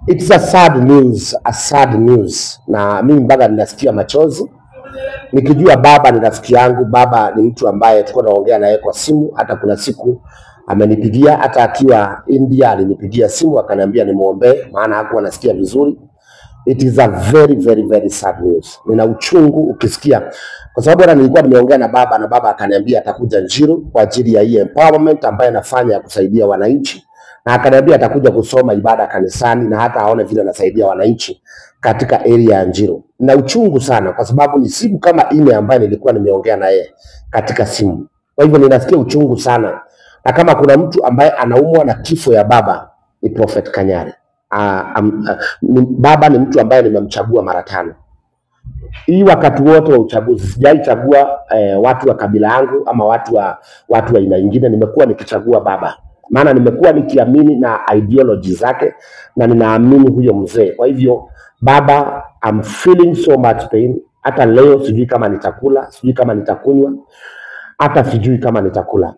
It's a sad news, a sad news. Na mimi mpaka ninasikia machozi nikijua baba ni rafiki yangu. Baba ni mtu ambaye tulikuwa tunaongea naye kwa simu. Hata kuna siku amenipigia, hata akiwa India alinipigia simu akaniambia nimuombee, maana hakuwa anasikia vizuri. It is a very very very sad news. Nina uchungu ukisikia, kwa sababu hata nilikuwa nimeongea na baba na baba akaniambia atakuja Njiru kwa ajili ya hii empowerment ambayo anafanya ya kusaidia wananchi, na akaniambia atakuja kusoma ibada kanisani na hata aone vile anasaidia wananchi katika area ya Njiru. Na uchungu sana kwa sababu ni siku kama ile ambayo nilikuwa nimeongea na yeye katika simu. Kwa hivyo ninasikia uchungu sana, na kama kuna mtu ambaye anaumwa na kifo ya baba ni Prophet Kanyari. Baba ni mtu ambaye nimemchagua mara 5. Hii wakati wote wa uchaguzi sijaichagua watu wa kabila yangu ama watu wa aina nyingine. Nimekuwa nikichagua baba, maana nimekuwa nikiamini na ideology zake na ninaamini huyo mzee. Kwa hivyo baba, I'm feeling so much pain. Hata leo sijui kama nitakula, sijui kama nitakunywa, hata sijui kama nitakula.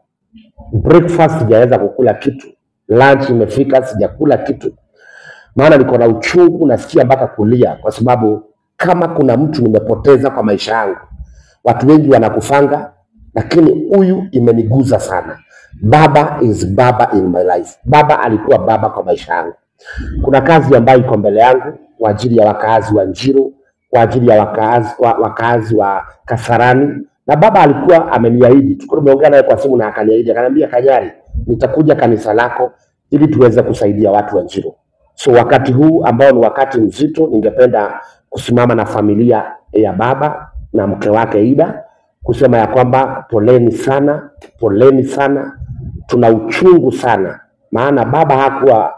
Breakfast sijaweza kukula kitu, lunch imefika sijakula kitu, maana niko na uchungu, nasikia mpaka kulia, kwa sababu kama kuna mtu nimepoteza kwa maisha yangu, watu wengi wanakufanga, lakini huyu imeniguza sana. Baba is baba in my life. Baba alikuwa baba kwa maisha yangu. Kuna kazi ambayo iko mbele yangu kwa ajili ya wakaazi wa Njiru, kwa ajili ya wakaazi wa Kasarani, na baba alikuwa ameniahidi, tulikuwa tumeongea naye kwa simu na akaniahidi, akaniambia Kanyari, nitakuja kanisa lako ili tuweze kusaidia watu wa Njiru. So wakati huu ambao ni wakati mzito, ningependa kusimama na familia ya baba na mke wake Ida kusema ya kwamba poleni sana, poleni sana, tuna uchungu sana. Maana baba hakuwa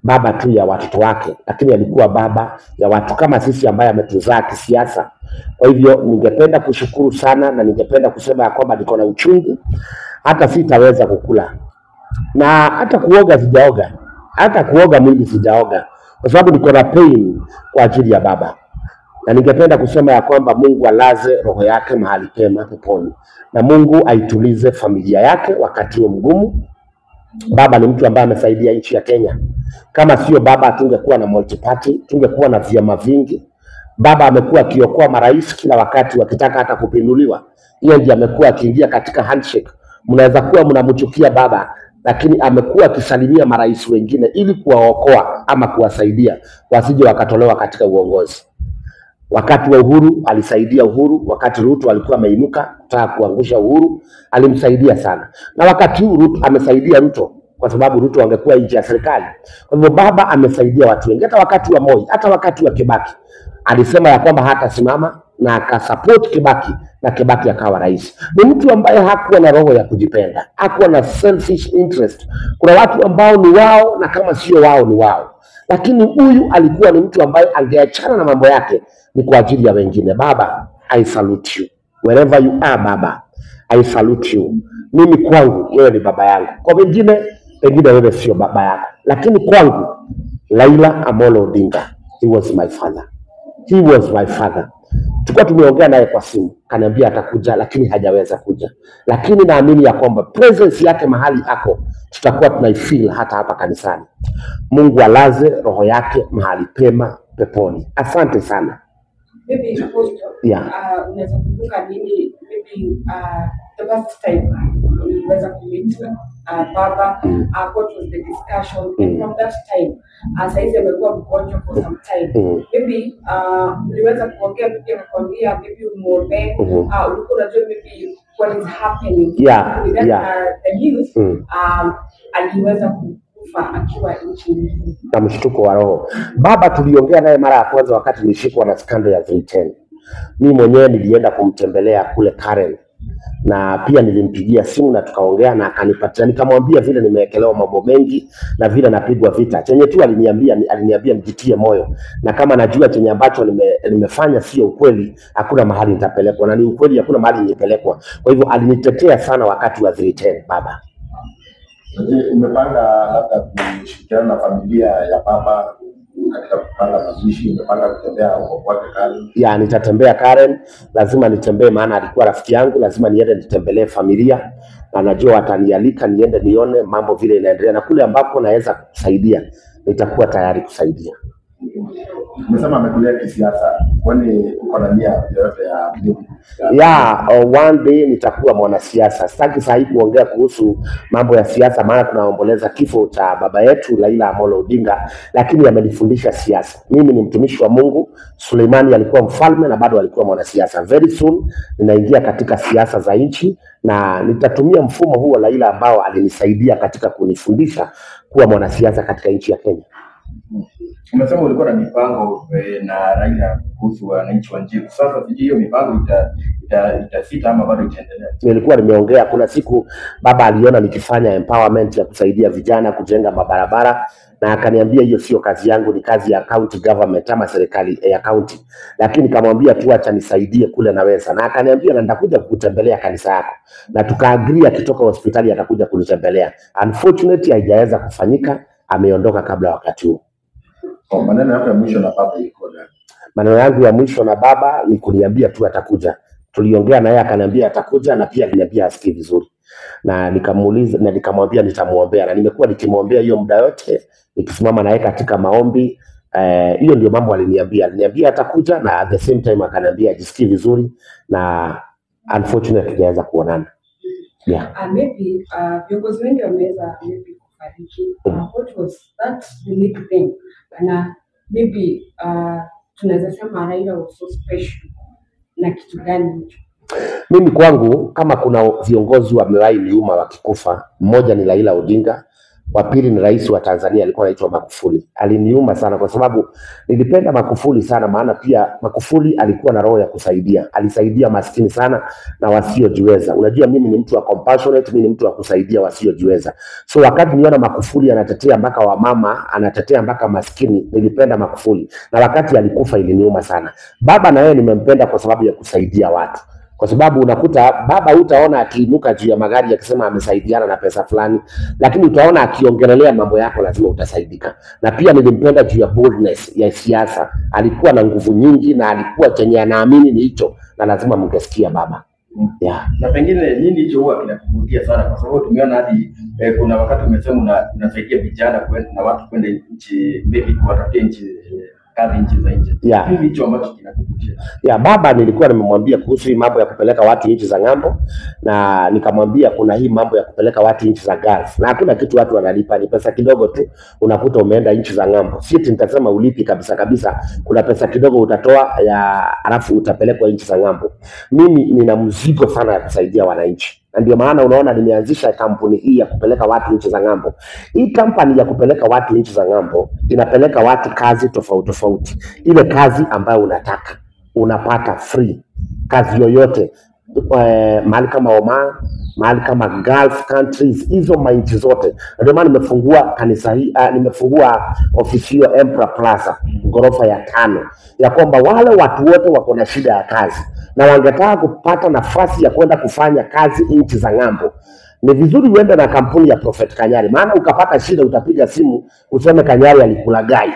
baba tu ya watoto wake, lakini alikuwa baba ya watu kama sisi ambaye ametuzaa kisiasa. Kwa hivyo ningependa kushukuru sana na ningependa kusema ya kwamba niko na uchungu, hata sitaweza kukula na hata kuoga sijaoga, hata kuoga mwili sijaoga, kwa sababu niko na pain kwa ajili ya baba. Na ningependa kusema ya kwamba Mungu alaze roho yake mahali pema peponi, na Mungu aitulize familia yake wakati huo mgumu. Baba ni mtu ambaye amesaidia nchi ya Kenya. Kama sio baba hatungekuwa na multi-party, tungekuwa na vyama vingi. Baba amekuwa akiokoa marais kila wakati wakitaka hata kupinduliwa. Yeye ndiye amekuwa akiingia katika handshake. Mnaweza kuwa mnamchukia baba, lakini amekuwa akisalimia marais wengine ili kuwaokoa ama kuwasaidia wasije wakatolewa katika uongozi. Wakati wa Uhuru alisaidia Uhuru, wakati Ruto alikuwa ameinuka kutaka kuangusha Uhuru alimsaidia sana. Na wakati huu Ruto amesaidia Ruto kwa sababu Ruto angekuwa nje ya serikali. Kwa hivyo baba amesaidia watu wengi. Hata wakati wa Moi, hata wakati wa Kibaki alisema ya kwamba hatasimama na akasupport Kibaki na Kibaki akawa rais. Ni mtu ambaye hakuwa na roho ya kujipenda, hakuwa na selfish interest. Kuna watu ambao ni wao na kama sio wao ni wao. Lakini huyu alikuwa ni mtu ambaye angeachana na mambo yake ni kwa ajili ya wengine. Baba, I salute you. Wherever you are, baba, I salute you. Mimi kwangu wewe ni baba yangu. Kwa wengine pengine wewe sio baba yako, lakini kwangu Raila Amolo Odinga, he was my father. He was my father. Tulikuwa tumeongea naye kwa simu, kaniambia atakuja lakini hajaweza kuja. Lakini naamini ya kwamba presence yake mahali ako tutakuwa tunaifeel hata hapa kanisani. Mungu alaze roho yake mahali pema peponi. Asante sana. Maybe Apostle, Yeah. Unaweza kumbuka nini maybe the first time uliweza kumeet baba, what was the discussion? And from that time saizi amekuwa mgonjwa for some time. Maybe uliweza kuongea, maybe akakwambia maybe umuombee, ulikuwa unajua maybe what is happening. Yeah, Then, yeah. The news, aliweza kufa akiwa nchini. Na mshtuko wa roho. Baba tuliongea naye mara ya kwanza wakati nilishikwa na scandal ya 310. Mimi mwenyewe nilienda kumtembelea kule Karen, na pia nilimpigia simu na tukaongea na akanipatia, nikamwambia vile nimewekelewa mambo mengi na vile napigwa vita. Chenye tu aliniambia nijitie moyo, na kama najua chenye ambacho nimefanya sio ukweli, hakuna mahali nitapelekwa, na ni ukweli hakuna mahali nilipelekwa. Kwa hivyo alinitetea sana wakati wa 310 baba. Je, umepanga labda kushirikiana na familia ya baba katika kupanga mazishi? Umepanga kutembea huko kwake Karen? Ya, nitatembea Karen, lazima nitembee, maana alikuwa rafiki yangu, lazima niende nitembelee familia, na najua watanialika niende nione mambo vile inaendelea, na kule ambapo naweza kusaidia Nitakuwa tayari kusaidia. Umesema amekulia kisiasa, kwani uko na nia yoyote ya Yeah, one day nitakuwa mwanasiasa. Sitaki saa hii kuongea kuhusu mambo ya siasa, maana tunaomboleza kifo cha baba yetu Raila Amolo Odinga, lakini amenifundisha siasa. Mimi ni mtumishi wa Mungu. Suleimani alikuwa mfalme na bado alikuwa mwanasiasa. Very soon ninaingia katika siasa za nchi na nitatumia mfumo huo Raila ambao alinisaidia katika kunifundisha kuwa mwanasiasa katika nchi ya Kenya. Umesema ulikuwa na mipango na Raila kuhusu wananchi wa Njiru. Sasa sijui hiyo mipango itasita ama bado itaendelea. Nilikuwa nimeongea, kuna siku baba aliona nikifanya empowerment ya kusaidia vijana kujenga mabarabara, na akaniambia hiyo sio kazi yangu, ni kazi ya county government ama serikali ya county, lakini nikamwambia tu acha nisaidie kule naweza, na akaniambia na nitakuja kukutembelea kanisa yako, na tukaagree akitoka hospitali atakuja kunitembelea. Unfortunately haijaweza kufanyika, ameondoka kabla wakati huo. Kwa maneno yako ya mwisho na baba iko gani? Maneno yangu ya mwisho na baba ni kuniambia tu atakuja. Tuliongea na yeye akaniambia atakuja, na pia aliniambia asikii vizuri, na nikamuuliza na nikamwambia nitamuombea, na nimekuwa nikimwombea hiyo muda yote, nikisimama naye katika maombi. Hiyo ndio mambo aliniambia. Aliniambia atakuja, na at the same time akaniambia ajisikii vizuri, na unfortunately hatujaweza kuonana. Yeah. Maybe viongozi wengi wameweza maybe kufariki. What was that unique thing? Na maybe tunaweza sema Raila was so special na kitu gani hicho? Mimi kwangu kama kuna viongozi wamewahi niuma wakikufa, mmoja ni Raila Odinga, wa pili ni rais wa Tanzania alikuwa anaitwa Magufuli. Aliniuma sana kwa sababu nilipenda Magufuli sana, maana pia Magufuli alikuwa na roho ya kusaidia. Alisaidia maskini sana na wasiojiweza. Unajua mimi ni mtu wa compassionate, mimi ni mtu wa kusaidia wasiojiweza. So wakati niona Magufuli anatetea mpaka wamama, anatetea mpaka maskini, nilipenda Magufuli. Na wakati alikufa iliniuma sana. Baba na yeye nimempenda kwa sababu ya kusaidia watu. Kwa sababu unakuta baba utaona akiinuka juu ya magari akisema amesaidiana na pesa fulani, lakini utaona akiongelelea mambo yako lazima utasaidika. Na pia nilimpenda juu ya boldness ya siasa. Alikuwa na nguvu nyingi na alikuwa chenye anaamini ni hicho, na lazima mngesikia baba. Yeah. Na pengine nini hicho huwa kinakuvutia sana, kwa sababu tumeona hadi kuna wakati umesema unasaidia vijana kwenda na watu kwenda nchi, maybe kuwatafutia nchi kazi nchi za nje. Yeah. Nini hicho ambacho kinakuvutia? Ya baba nilikuwa nimemwambia kuhusu hii mambo ya kupeleka watu nchi za ng'ambo, na nikamwambia kuna hii mambo ya kupeleka watu nchi za Gulf, na hakuna kitu watu wanalipa, ni pesa kidogo tu unakuta umeenda nchi za ng'ambo. Si eti nitasema ulipi kabisa kabisa, kuna pesa kidogo utatoa ya alafu utapelekwa nchi za ng'ambo. Mimi nina mzigo sana ya kusaidia wananchi, na ndio maana unaona nimeanzisha kampuni hii ya kupeleka watu nchi za ng'ambo. Hii kampani ya kupeleka watu nchi za ng'ambo inapeleka watu kazi tofauti tofauti. Ile kazi ambayo unataka unapata free, kazi yoyote mahali kama Oman, mahali kama Gulf countries, hizo manchi zote. Ndio maana nimefungua kanisa hii, nimefungua ofisi hiyo Emperor Plaza ghorofa ya 5, ya kwamba wale watu wote wako na shida ya kazi na wangetaka kupata nafasi ya kwenda kufanya kazi nchi za ng'ambo, ni vizuri uende na kampuni ya Prophet Kanyari, maana ukapata shida utapiga simu useme Kanyari alikulagai.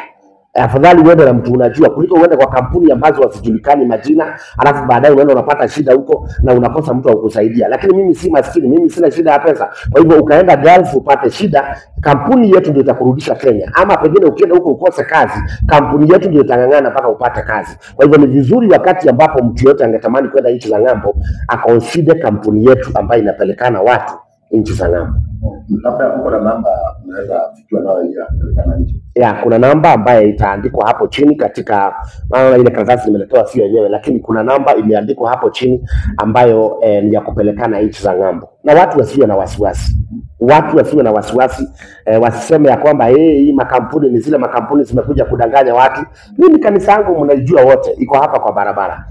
Afadhali uende na mtu unajua kuliko uende kwa kampuni ambazo wasijulikani majina, alafu baadaye unaenda unapata shida huko na unakosa mtu wa kukusaidia. Lakini mimi si maskini, mimi sina shida ya pesa. Kwa hivyo ukaenda Gulf upate shida, kampuni yetu ndio itakurudisha Kenya. Ama pengine ukienda huko ukose kazi, kampuni yetu ndio itang'ang'ana mpaka upate kazi. Kwa hivyo ni vizuri wakati ambapo mtu yote angetamani kwenda nchi za ng'ambo, aconsider kampuni yetu ambayo inapelekana watu nchi za ng'ambo. Labda uko na namba unaweza fikiwa nayo ya kupelekana nje. Ya, kuna namba ambayo itaandikwa hapo chini katika, maana ile karatasi nimeletewa sio yenyewe, lakini kuna namba imeandikwa hapo chini ambayo ni ya kupelekana nchi za ng'ambo. Na watu wasiwe na wasiwasi. Watu wasiwe na wasiwasi, wasiseme ya kwamba hii makampuni ni zile makampuni zimekuja kudanganya watu. Mimi kanisa yangu mnaijua wote, iko hapa kwa barabara.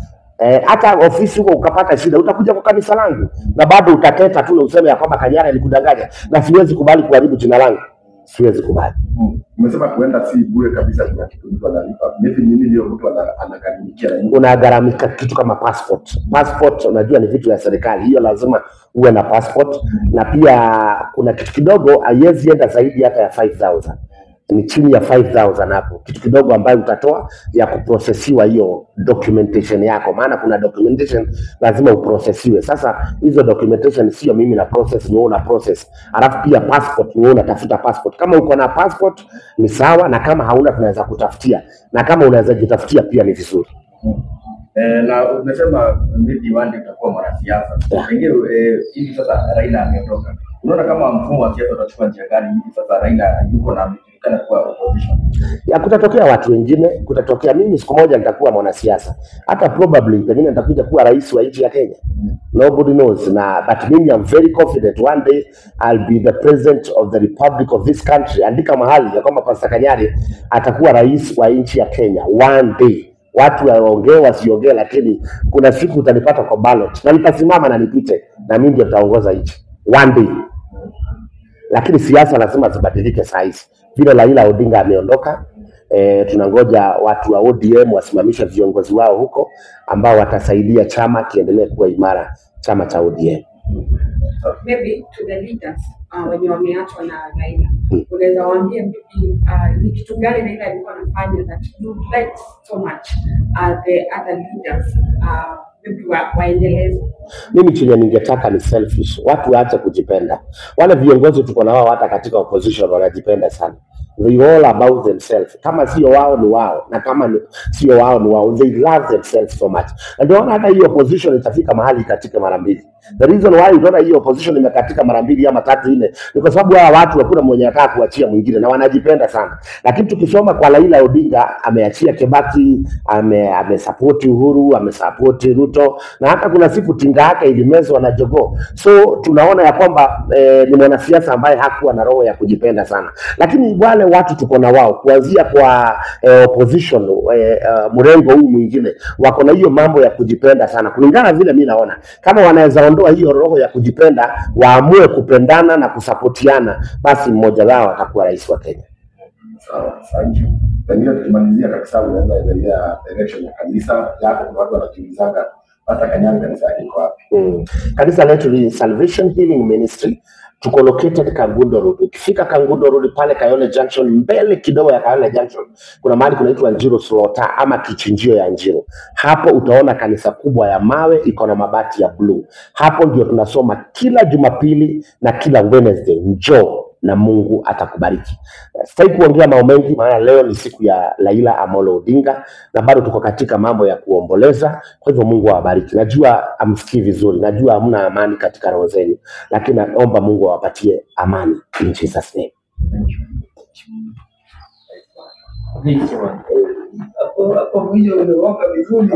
Hata ofisi huko ukapata shida utakuja kwa kanisa langu na bado utateta tu na useme ya kwamba Kanyari alikudanganya, na siwezi kubali kuharibu jina langu. Siwezi kubali. Umesema kuenda si bure kabisa, kuna kitu mtu analipa. Maybe nini ndio mtu anagharamikia? Unagharamika kitu kama passport. Passport unajua ni vitu ya serikali, hiyo lazima uwe na passport. Na pia kuna kitu kidogo haiwezi enda zaidi hata ya 5000. Ni chini ya 5000 hapo, kitu kidogo ambayo utatoa ya kuprocessiwa hiyo documentation yako, maana kuna documentation lazima uprocessiwe. Sasa hizo documentation sio mimi na process, ni wewe una process. Alafu pia passport, ni wewe unatafuta passport. Kama uko na passport ni sawa, na kama hauna tunaweza kutafutia, na kama unaweza jitafutia pia ni vizuri. Na umesema maybe one day utakuwa mwanasiasa. Pengine hivi sasa Raila ameondoka. Unaona kama mfumo wa siasa utachukua njia gani hivi sasa Raila yuko na amejulikana kuwa opposition? Ya kutatokea watu wengine, kutatokea mimi siku moja nitakuwa mwanasiasa, hata probably pengine nitakuja kuwa rais wa nchi ya Kenya. Nobody knows. Na but mimi I'm very confident one day I'll be the president of the republic of this country. Andika mahali ya kwamba Pastor Kanyari atakuwa rais wa nchi ya Kenya one day. Watu waongee wasiongee, lakini kuna siku utanipata kwa ballot na nitasimama na nipite, na mimi ndio nitaongoza nchi one day. Lakini siasa lazima zibadilike saa hizi. Vile Raila Odinga ameondoka, tunangoja watu wa ODM wasimamishe viongozi wao huko ambao watasaidia chama kiendelee kuwa imara, chama cha ODM. Maybe to the leaders wenye wameachwa na Raila, unaweza waambia maybe ni kitu gani Raila alikuwa anafanya that you like so much the other leaders maybe waendeleze? Mimi chenye ningetaka ni selfish, watu waache kujipenda. Wale viongozi tuko na wao hata katika opposition wanajipenda sana. They all about themselves. Kama sio wao ni wao, na kama sio wao ni wao. They love themselves so much. Na ndio hata hiyo opposition itafika mahali katika mara mbili. The reason why utaona hiyo opposition imekatika mara mbili ama tatu nne ni kwa sababu hawa watu hakuna mwenye anataka kuachia mwingine na wanajipenda sana. Lakini tukisoma kwa Raila Odinga, ameachia Kibaki, amesupport Uhuru, amesupport Ruto, na hata kuna siku tinga yake ilimezwa na jogoo. So tunaona ya kwamba ni mwanasiasa ambaye hakuwa na roho ya kujipenda sana. Lakini wale watu tuko na wao kuanzia kwa opposition mrengo huu mwingine wako na hiyo mambo ya kujipenda sana. Kulingana vile mimi naona, kama wanaweza ondoa hiyo roho ya kujipenda, waamue kupendana na kusapotiana, basi mmoja wao atakuwa rais wa Kenya. Sawa, asante. Pengine tukimalizia kabisa, unaweza endelea direction ya kanisa yako. Kuna watu wanajiulizanga Pastor Kanyari kanisa yake iko wapi? Kanisa letu ni Salvation Healing Ministry. Tuko located Kangundo Road. Ukifika Kangundo Road pale Kayole Junction, mbele kidogo ya Kayole Junction, kuna mahali kunaitwa Njiro Slaughter ama kichinjio ya Njiro. Hapo utaona kanisa kubwa ya mawe iko na mabati ya blue. Hapo ndio tunasoma kila Jumapili na kila Wednesday. Njoo na Mungu atakubariki. Sitaki kuongea mambo mengi, maana leo ni siku ya Raila Amolo Odinga na bado tuko katika mambo ya kuomboleza. Kwa hivyo Mungu awabariki. Najua amsikii vizuri, najua hamna amani katika roho zenu, lakini naomba Mungu awapatie amani in Jesus name. Hapo mwisho umeomba vizuri.